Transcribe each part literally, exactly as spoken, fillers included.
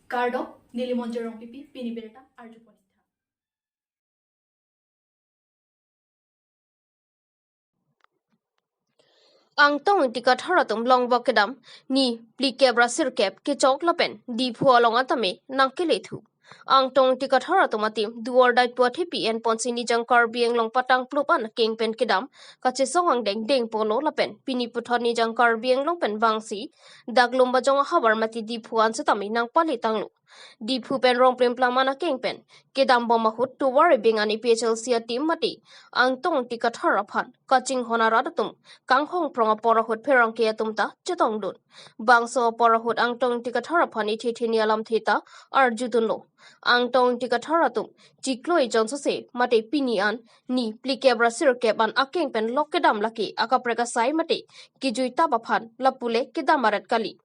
Kardom, neli Monjir Rongpipi, pini birta arjupon itha. Angtong Ingti Kathar atum longvok kedam ni phlikep ra sirkep kechok lapen Diphu along atame nangkelethu. Angtong Ingti Kathar atum atim do or die pu athepi enponsi nijang Karbi Anglong patang plup an akeng pen kedam kachesong angdeng dengpolo lapen pini puthot nijang Karbi Anglong pen vangsi dak Lumbajong ahavar mate Diphu an setame nangpalitanglo. Diphu pen Rongplimplam an akeng pen kedambom ahut tovar ebeng an A P H L C ateam mate Angtong Ingti Kathar aphan kachinghon arat atum kanghong prong apor ahut pherangke atum ta chetongdun. Bangso apor ahut Angtong Ingti Kathar aphan ithe theni alamthe ta arjudunlo. Angtong Ingti Kathar atum chiklo ejon sose mate pini an ni phlikep ra sirkep an akeng pen lok kedam lake akaprek asai mate kejui tap aphan lapu le kedam aret kali.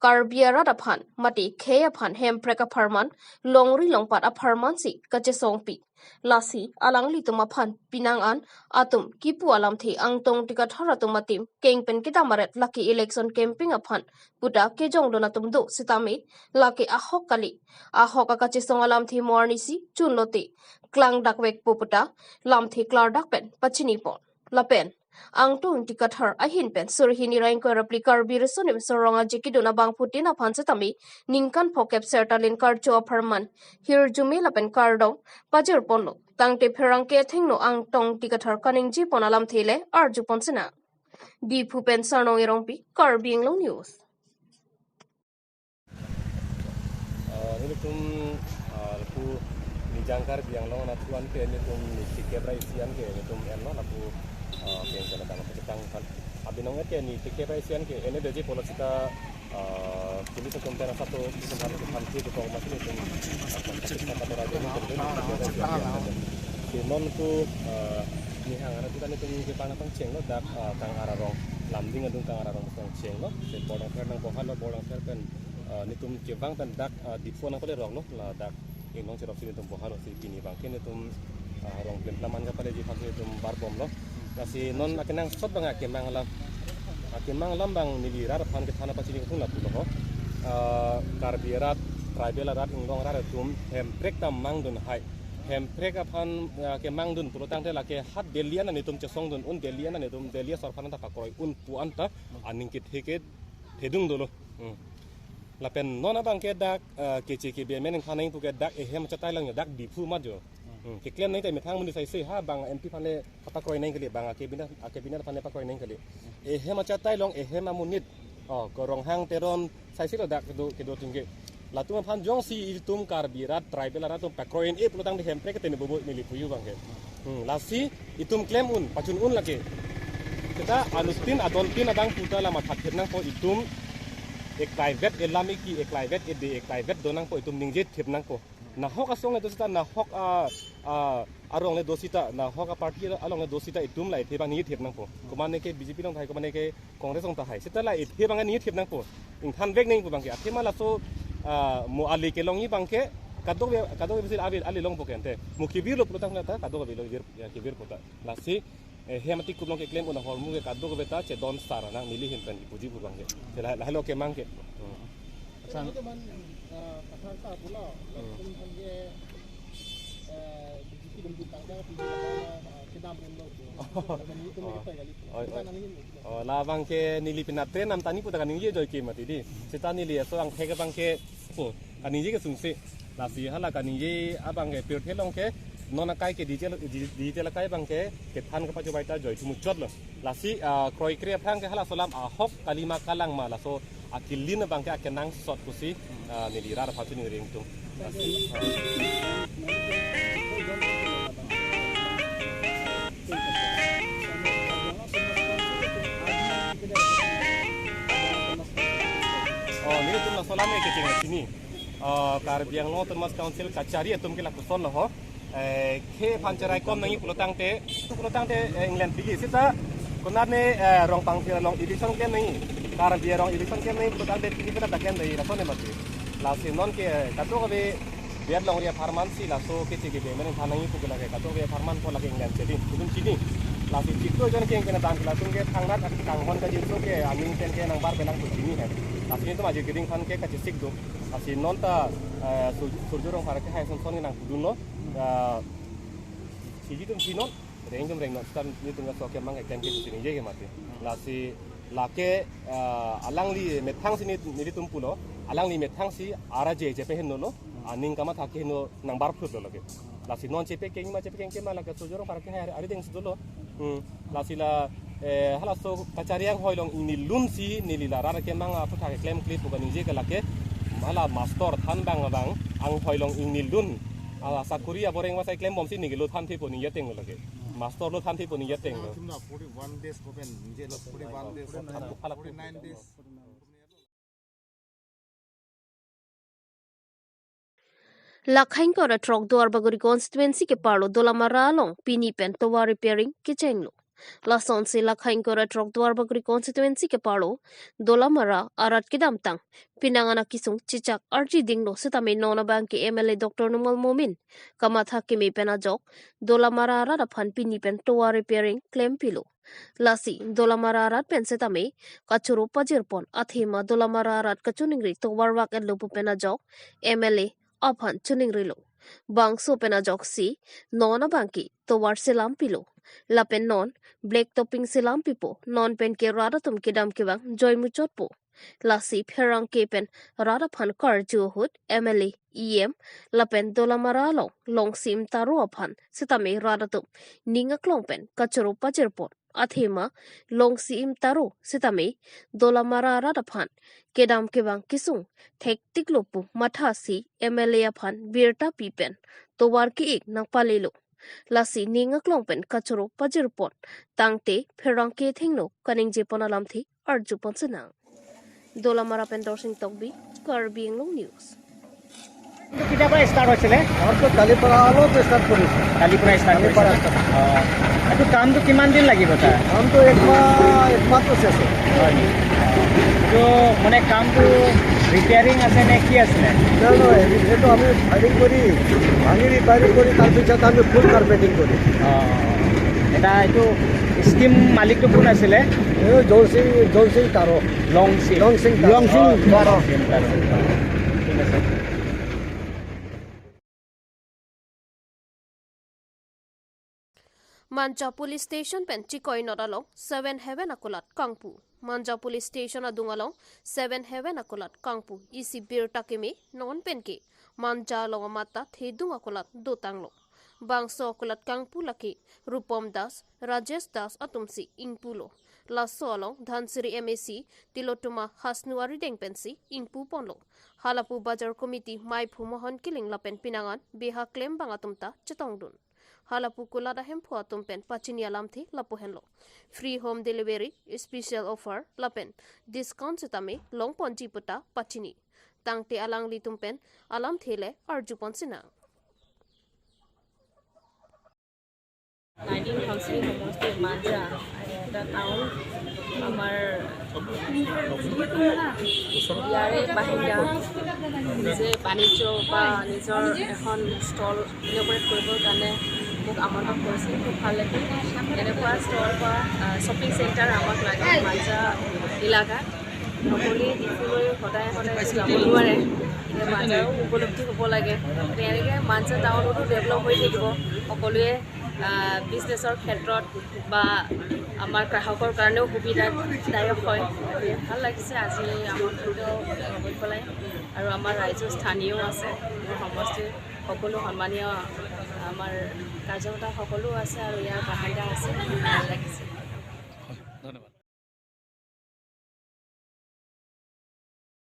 Karbi arat aphan mate khei aphan Hemprek apharman, longri longpat apharman si kachesongpi. Lasi alanglitum aphan penang an atum kipu alamthe Angtong Ingti Kathar atum atim keng pen kedam aret lake election campaign aphan puta kejongdun atum do setame lake ahok kali. Ahok akachesong alamthe mo arnisi chunlote klangdakvekpo puta lamthe klardak pen pachinipon. Lapen Angtong Ingti Kathar ahin pen suri hini ra ingkoi ra phli Karbi Riso Nimso Rong Aje kedun abangphutin aphan setame ningkan phokep sertalin karcho apharman hirjume lapen kardom pajirponlo. Tangte pherangke athengno Angtong Ingti Kathar kaningjepon alamthe le arjupon sinang. Diphu pen Sarnong Erongpi, Karbi Anglong News. Ah, nelitum, ah, lapu nijang Karbi Anglong anatthu anke nelitum ni phlikep ra isi anke nelitum enlo lapu, ah, keng jala dang kechetang kan. Abinong et ke ni phlikep ra isi anke ene doji polo seta, ah, police atum pen asap to police atum pen ke kong masi nelitum, ah, kan kechetang kan ora jadi nelitum phlikep ra isi anke. Si non tu, ah, nihang anatthu kan nelitum kepang apang chenglo dak, ah, Kang Ararong, Lumding adung Kang Ararong song chenglo. Si bording pher nangbohalo, bording pher pen ah, nelitum kevang pen dak, ah, Diphu nangpaleroklo, ladak inglong cherok si nelitum bohalo si pini abangke nelitum, ah, Rongplimplam an kapaleji aphan si nelitum varbomlo. Lasi non akenangsot abang akemang alam. Akemang alam abang neli rat aphan kethan apachini kethung lapulo ho. Ah, Karbi arat, tribal arat, inglong arat atum Hemprek ta mangdun hai. Hemprek aphan, ah, kemangdun pulo tangte lake ha Delhi an nelitum chesongdun un, Delhi an nelitum, Delhi asor aphan ta pakroi un pu anta aning kethe ke thedung dolo. Hmm. Lapen non abangke dak, eh, keche kebe amen ingthan nangji puke dak ehem achatai lang dak Diphu mat jo. Hmm. Keklem nangji ta methang amonit saise ha bang M P aphan le pakroi nangji kali, bang a cabinet, a cabinet aphan le pakroi nangji kali. Ehem achatai long ehem amonit. Oh, ko Ronghang Teron saise lo dak kedo kedo tingke. Latum aphan jongsi itum Karbi arat tribal arat atum pakroi-e pulo tangte Hemprek ketene bobo neli puji abangke. Hmm, lasi itum klem un, pachun un lake. Kita anuttin adontin abang puta la matha thip nangpo itum, eklaivet elam eki, eklaivet ede, eklaivet do nangpo itum ningje thip nangpo. Nahok asong le do seta, nahok a, a, arong le do seta, nahok a party along le do seta itum la ethe abang ningje thip nangpo. Komane ke B J P along tahai, komane ke Congress along tahai. Seta la ethe abang ningje thip nangpo. Ingthan vek nangpo abangke. Athema laso, ah, mo ali kelongji abangke kadokave, kadokave si ave ali longpo ke ante. Mo kevirlo pulo tangte kadokave lo vir, ya, kevirpo ta. Lasi, eh, hem ati kuplong keklem un ahormu ke kadokave ta chedon sar nang neli ahin pen ipuji pu abangke. Lahai, lahai lo kemang ke. Hmm. Sang- Ini teman, eh, Kathar ta pulo, Hmm. Latum kan ke, eh, B J P dum tang ke, P D P tang ke, eh, kedam pun lo. Oh. Laban ini tuh Oh. mereka kali. Oh, Kita oh. nangin gitu. Oh, la abangke neli pinat tren nam tani puta kaningje ajoike mati di. Seta neli aso angthek abangke, hmm, kaningje ke sungsi. Lasi hala kaningje abangke pirthe along ke non akai ke digital, di-, digital akai abangke kethan kepachobei ta ajoike muchotlo. Lasi, ah, kroikre aphrang ke halaso alam ahok kali ma kalang ma laso akilin abangke akenangsot pusi, ah, neli rat aphan choningri ingtung. Lasi, ah. Oh, nelitum laso alam ke kecheng chini. Ah, Karbi Anglong Autonomous Council kachari atum ke lapuson lo ho. Eh, khei aphan cherai kom nangji pulo tangte, tu pulo tangte, eh, England pigi seta, konat ne, eh, Rongpangthir along eviction klem nangji, Karbi arong eviction klem nangji pulo tangte pigi pina ta klem nangji, lason ne mati. Lasi non ke, eh, kadokave, biar longri apharman si laso keche kebe amen ingthan nangji pu ke lake, kadokave apharman ko lake England chedi, itum chini. Lasi chiklo jon keng kena dan latum ke thangnat kanghon kajinso ke aning pen ke nangbar belang pu chini hai. Lasi netum ajo keding aphan ke kachesik do. Lasi non ta, eh, Sur-, Surjya Rongphar ke hai son son nangpudunlo. Eh, siji atum si non, reng atum reng non, seta netum kaso kemang keklem ke chini je ke mati. Lasi lake, eh, alangli methang si neli, nelitum pulo, alangli methang si ara je je pe henlo, aning kamatha ke henlo nangbar phutlo lake. Lasi non chepe keng ma chepe keng ke ma lake Surjya Rongphar ke hari, hari deng si dolo. Hmm. Lasi la, eh, halaso kachari anghoi along ingnidun si neli la rat kemang aphuthak keklem kle pu kaningje ke lake. Hala master than bang bang anghoi along ingnidun. Ala sakuri aboreng masai klem bom si neli lo than thepo ningje ateng lo lake. Master lo than thepo ningje ateng lo. Forty-one days ko pen, ningje lo forty-one days, forty-nine days. Lakhaingkoi ra throk Duarbagori constituency keparlo Dolamara along pini pen tovar repairing kechenglo. Lasonsi Lakhaingkoi ra throk Duarbagori constituency keparlo Dolamara arat kedamtang penang an akesung chechak arji dinglo setame non abang ke M L A Doctor Numal Momin kamatha keme pen ajok Dolamara arat aphan pini pen tovar repairing klempilo. Lasi Dolamara arat pen setame kachoro pajirpon athema Dolamara arat kachiningri tovar vak-etlo pu pen ajok M L A aphan chiningrilo. Bangso pen ajoksi non abang ke tovar selampilo. Lapen non black topping selampipo, non pen ke rat atum kedam kevang joimuchotpo. Lasi pherangke pen rat aphan karju ahut M L A, E M lapen Dolamara along Longsi Imtaro aphan setame rat atum ning aklong pen kachoro pajirpon athema Longsi Imtaro setame Dolamara rat aphan kedam kevang kesung thektiklo pu mathasi M L A aphan birta pi pen tovar ke-ik nangpalelo. Lasi ning aklong pen kachoro pajirpon tangte pherangke athengno kaningjepon alamthe arjupon sinang. Dolamara pen Dorsing Tokbi, Karbi Anglong News. এইটো কেতিয়াৰ পৰা ষ্টাৰ্ট হৈছিলে? কামটো কালিৰ পৰা অলপ ষ্টাৰ্ট কৰিছে। কালিৰ পৰা ষ্টাৰ্ট কালিৰ পৰা কৰিছে? ষ্টাৰ্ট। অ। এইটো কামটো কিমান দিন লাগিব তাৰ? কামটো এক মাহ, এক মাহটো শেষ হ'ব। হয় নেকি? এইটো মানে কামটো ৰিপেয়াৰিং আছে নে কি আছিলে? নহয়, নহয়, এইটো আমি ফায়াৰিং কৰি, ভাঙি ৰিপেয়াৰিং কৰি, তাৰপিছত আমি ফুল কাৰ্পেটিং কৰিম। অ। এটা এইটো স্কিম মালিকটো কোন আছিলে? এই জলসিং, জলসিং তাৰো। লংচিং। লংচিং তাৰো। লংচিং অ, তাৰো। লংচিং তাৰো। ঠিক আছে। Manja Police Station pen chikoi not along Seven Heaven akulat kangpu. Manja Police Station adung along Seven Heaven akulat kangpu isi birta keme non pen ke Manja along amat ta thedung akulat dotanglo. Bangso akulat kangpu lake Rupom Das, Rajesh Das atumsi ingpulo. Laso along Dhansiri M A C Tilottama Hasnu arideng pensi ingpuponlo. Halapu Bajar Committee maiphu Mohon Killing lapen penang an beha klembang atum ta chetongdun. Halapu kulat ahemphu atum pen pachini alamthe lapu henlo. Free home delivery, special offer lapen discount setame longponji pu ta pachini. Tangte alanglitum pen alamthe le arjupon sinang. Nineteen Dhansiri সমষ্টিৰ মাঞ্জা, এটা টাউন, আমাৰ ইয়াৰে বাসিন্দা, নিজে বাণিজ্য বা নিজৰ এখন ষ্টল ইনঅপাৰেট কৰিবৰ কাৰণে মোক আমন্ত্ৰণ কৰিছিল। খুব ভাল লাগিল। এনেকুৱা ষ্টল বা, আহ, শ্বপিং চেণ্টাৰ আমাক লাগে মাঞ্জা এলেকাত। সকলোৱে ডিফুলৈ সদায় সদায় যাব নোৱাৰে, গতিকে মাঞ্জাও উপলব্ধি হ'ব লাগে। গতিকে এনেকৈ মাঞ্জা টাউনতো ডেভেলপ হৈ থাকিব। সকলোৱে, আহ, বিজনেছৰ ক্ষেত্ৰত বা আমাৰ গ্ৰাহকৰ কাৰণেও সুবিধাদায়ক হয়। গতিকে ভাল লাগিছে আজি আমন্ত্ৰিত হৈ পেলাই। আৰু আমাৰ ৰাইজৰ স্থানীয় আছে, মোৰ সমষ্টিৰ সকলো সন্মানীয় আমাৰ কাৰ্যকৰ্তা সকলো আছে আৰু ইয়াৰ বাসিন্দা আছে। ভাল লাগিছে।